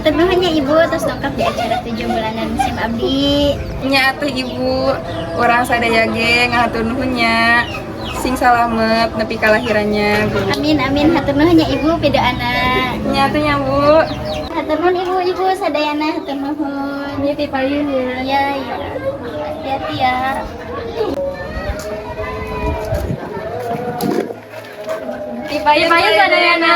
Hatur nuhun nya Ibu tos dongkap di acara 7 bulanan sim abdi. Nya atuh Ibu, urang sadaya ge ngahatur nuhun nya. Sing salamet nepi ka lahirannya, Bu. Amin amin, hatur nuhun nya Ibu pidoana. Nya atuh nya, Bu. Hatur nuhun Ibu-ibu sadayana, hatur nuhun. Ini ti payun ya. Iya, iya. Hati-hati ya. Ti payun sadayana.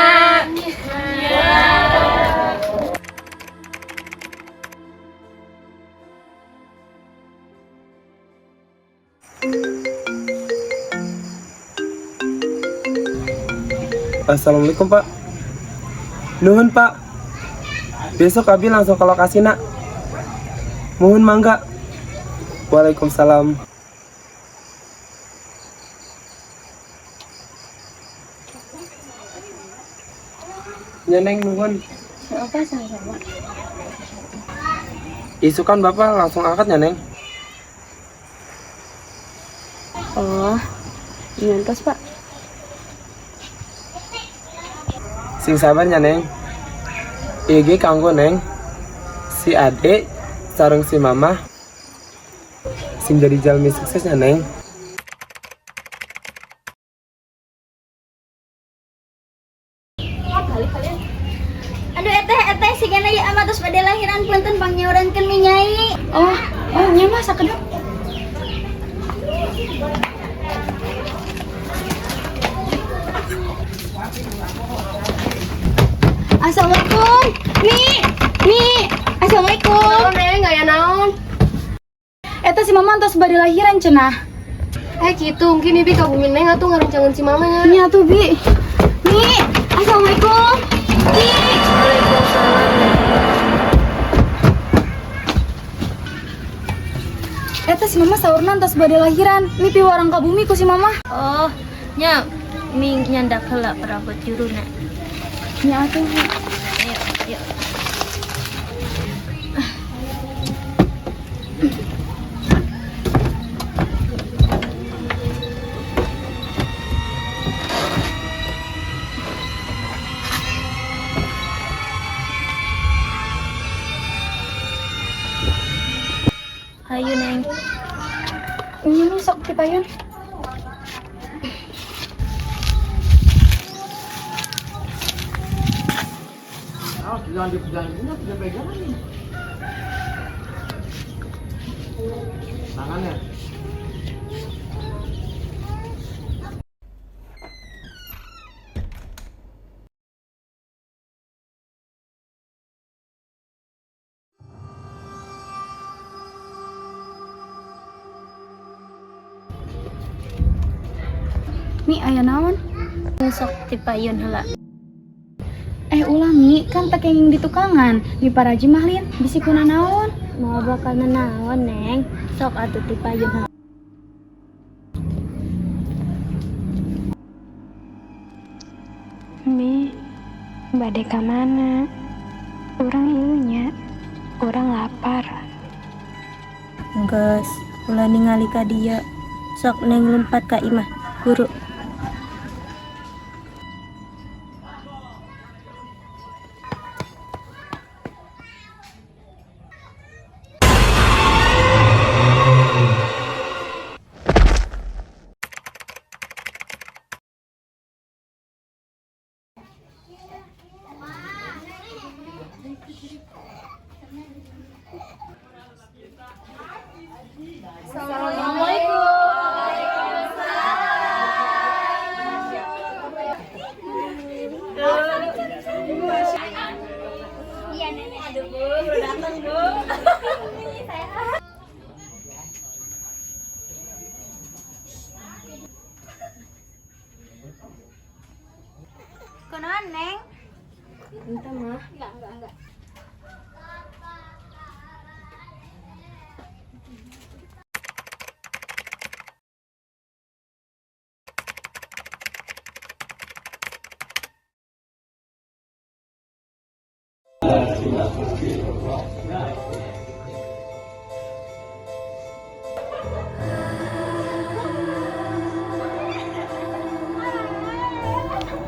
Assalamualaikum, Pak. Nuhun, Pak. Besok Abi langsung ke lokasi, nak. Muhun mangga. Waalaikumsalam. Nya, Neng, nuhun. Apa sama-sama. Isukan Bapak langsung angkat ya, Neng. Oh, nyantos, Pak. Sing sabar nya, Neng. IG kanggo Neng. Si Ade sareng si Mama sing jadi jalmi sukses nya, Neng. Aduh, eteh eteh, sigana ieu ama tos bade lahiran, punten pangnyaurkeun minyai. Oh, nya mah sakedap. Assalamualaikum. Mi, Mi. Assalamualaikum. Naon, Neng, aya naon? Eta si Mama tos bade lahiran cenah. Eh gitu, mungkin Bibi ka bumi Neng atuh ngarencangan si Mama nya. Nya tuh, Bi. Mi, assalamualaikum. Mi. Waalaikumsalam. Eta si Mama saurna tos bade lahiran. Mi piwarang ka bumi ku si Mama. Oh, nya mi nyandak heula perabot juruna. Nya atuh. Bi. Ayo, yuk. Hayu, Neng. Nya, Mi, sok dipayun. Jangan dipegang ini, tidak pegangan nih. Tangannya. Mi, aya naon? Sok dipayun heula. Eh, ulah, Mi, kan teu kenging di tukangan. Mi paraji mah lin, bisi kuna naon. Moal bakal nanaon, Neng. Sok atuh dipayun heula. Mi, bade ka mana? Urang ilunya, urang lapar. Enggeus, ulah ningali ka dieu. Sok Neng lumpat ka imah guru. Iya, Nenek. Aduh, Bu, baru datang, Bu. Sehat. Kunaon, Neng? Entah, Mah. Enggak, enggak, enggak.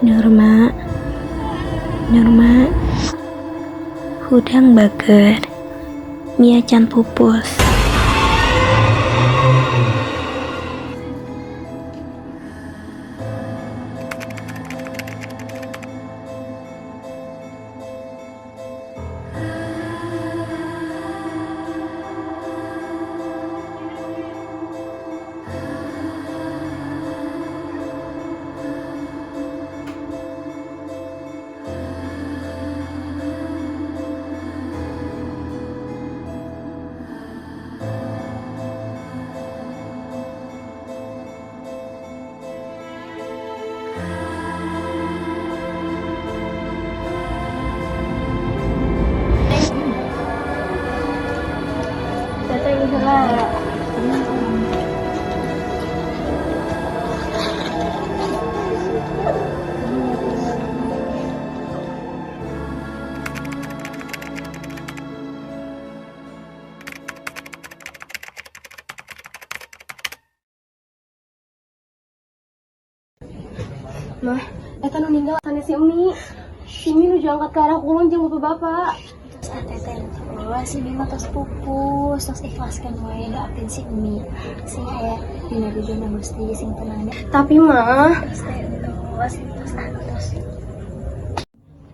Nurma, Nurma, Hudang bager, Mia can pupus. Teteh heula. Mah, eta nu ninggal sanes si Emi. Si Emi nuju angkat ke arah kulon jeung bapak-bapak. Terus ah teteh terus si Bima tos pupus, tos ikhlaskan wae doakeun si Emi. Sing aya dina ridona Gusti sing tenang deh. Tapi mah, Terus teh terus terus ah terus.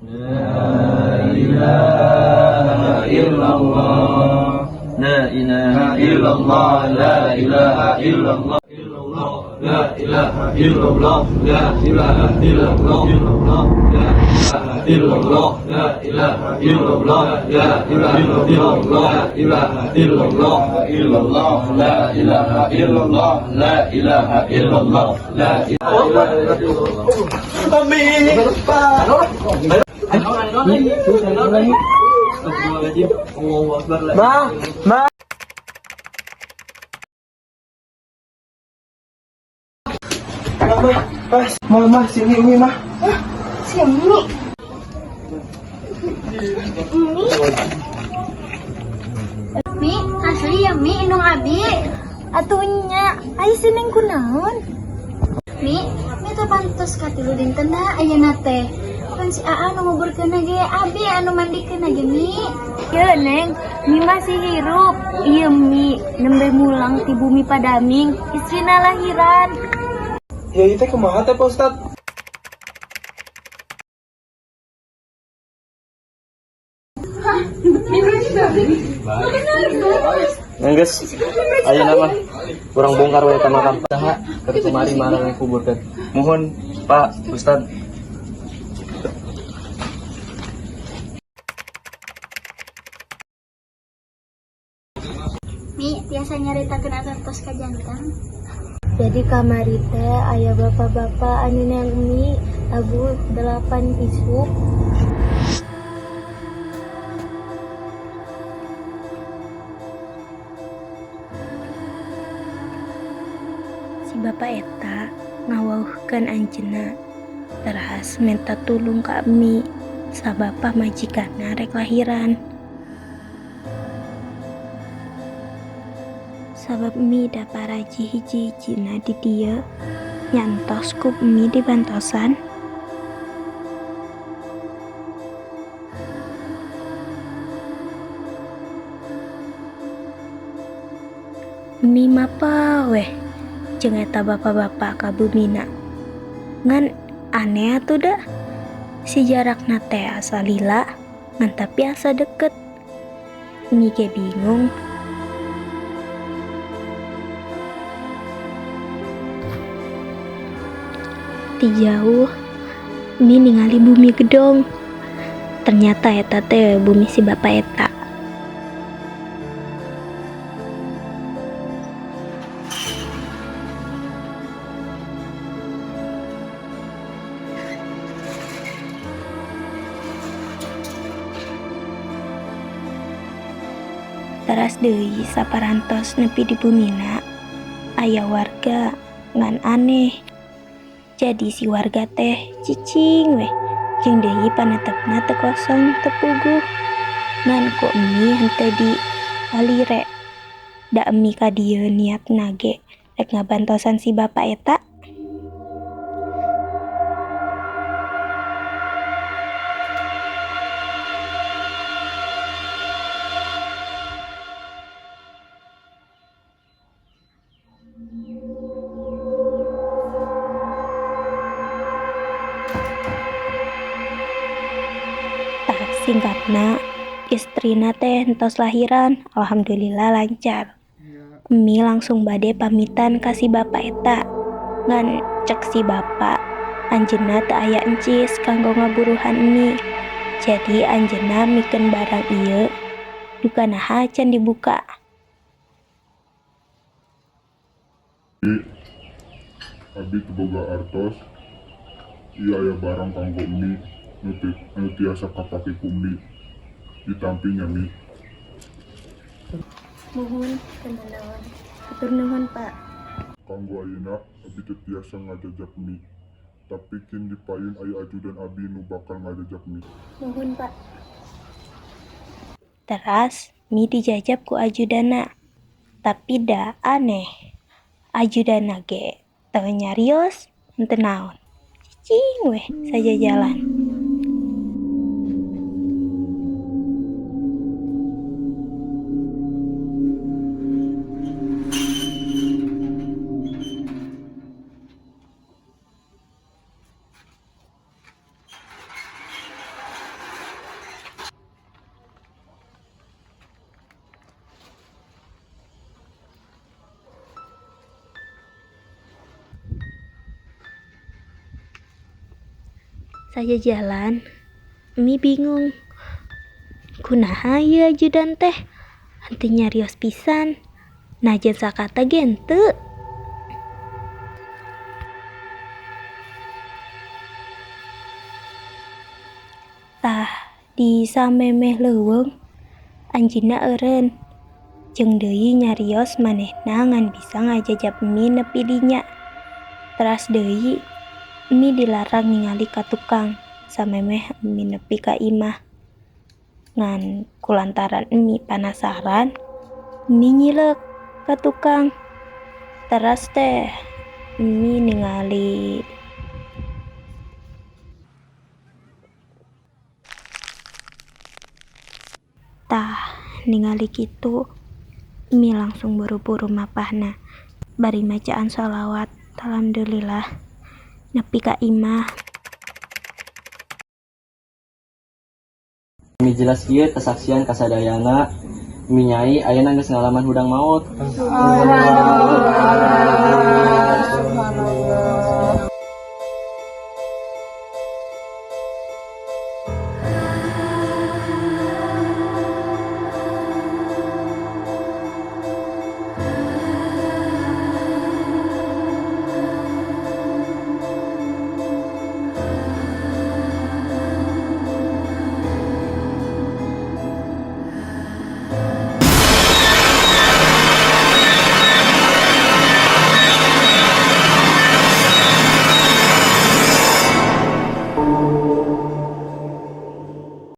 La ilaha illallah, la ilaha illallah, la ilaha illallah, la ilaha illallah, la ilaha illallah, la ilaha illallah, la ilaha illallah, la ilaha illallah, illallah, la ilaha illallah, la ilaha illallah, la ilaha illallah. Ma, ma. Mama, mas, mama, sini ini mah. Si Emi. Mi, asli ya Mi, indung abi. Atuh nya, ai si Neng kunaon? Mi, mi teh pantes katilu dintenna ayeuna teh. Kan si Aa nu nguburkeun ge abi anu mandikeun ge Mi. Ye Neng, Mi masih hirup. Ieu Mi, nembe mulang ti bumi Padaming, istrina lahiran. Ya itu kumaha teh Pak Ustad? Enggeus, ayeuna mah urang bongkar we eta makam. Saha keur kamari marang kuburkeun. Muhun Pak Ustad. Mi, tiasa nyaritakeun atos kajanten. Jadi kamari teh aya bapak-bapak anu neang Mi tabuh 8 isuk. Si bapak eta ngawauhkeun anjeunna teras minta tulung ka Mi sabab pamajikanna rek lahiran. Sabab Mi da paraji hiji-hijina di dieu nyantos ku Mi dibantosan. Mi mapah weh jeung eta bapak-bapak ka bumina. Ngan aneh atuh da. Si jarakna teh asa lila ngan tapi asa deket. Mi ge bingung. Ti jauh Mi ningali bumi gedong. Ternyata eta teh bumi si bapak eta. Teras deui saparantos nepi di bumina aya warga ngan aneh. Jadi si warga teh cicing weh jeung deui panetepna teu kosong teu puguh. Ngan ku Mi henteu di alire. Da Mi ka dieu niatna ge rek ngabantosan si bapak eta. Singkatna, istrina teh entos lahiran, alhamdulillah lancar. Emi langsung bade pamitan ka si bapak eta. Ngan cek si bapak, anjeunna teu aya encis kanggo ngaburuhan Emi. Jadi anjeunna mikeun barang ieu duka naha can dibuka. Abi teu boga artos, ieu aya barang kanggo Emi nu tiasa kapake ku Emi. Ditampi nya, Mi. Muhun, teu nanaon. Hatur nuhun, Pak. Kanggo ayeuna abi teu tiasa ngajajap Emi. Tapi kin di payun aya ajudan abi nu bakal ngajajap Emi. Nuhun, Pak. Teras Mi dijajap ku ajudanna. Tapi da aneh. Ajudanna ge teu nyarios henteu naon. Cicing weh sajajalan. Sajajalan, Mi bingung. Kunaha ieu ajudan teh henteu nyarios pisan. Najan sakata ge henteu. Tah, di samemeh leuweung anjeunna eureun. Jeung deui nyarios manehna ngan bisa ngajajap Emi nepi dinya. Teras deui Emi dilarang ningali ka tukang samemeh Emi nepi ka imah. Ngan kulantaran Emi panasaran, Emi nyileuk ka tukang. Teras teh Emi ningali. Tah, ningali kitu Emi langsung buru-buru mapahna bari macaan sholawat. Alhamdulillah nepi ka imah. Mi jelas kieu kesaksian kasadayana, Mi Nyai ayeuna geus ngalaman hudang maot.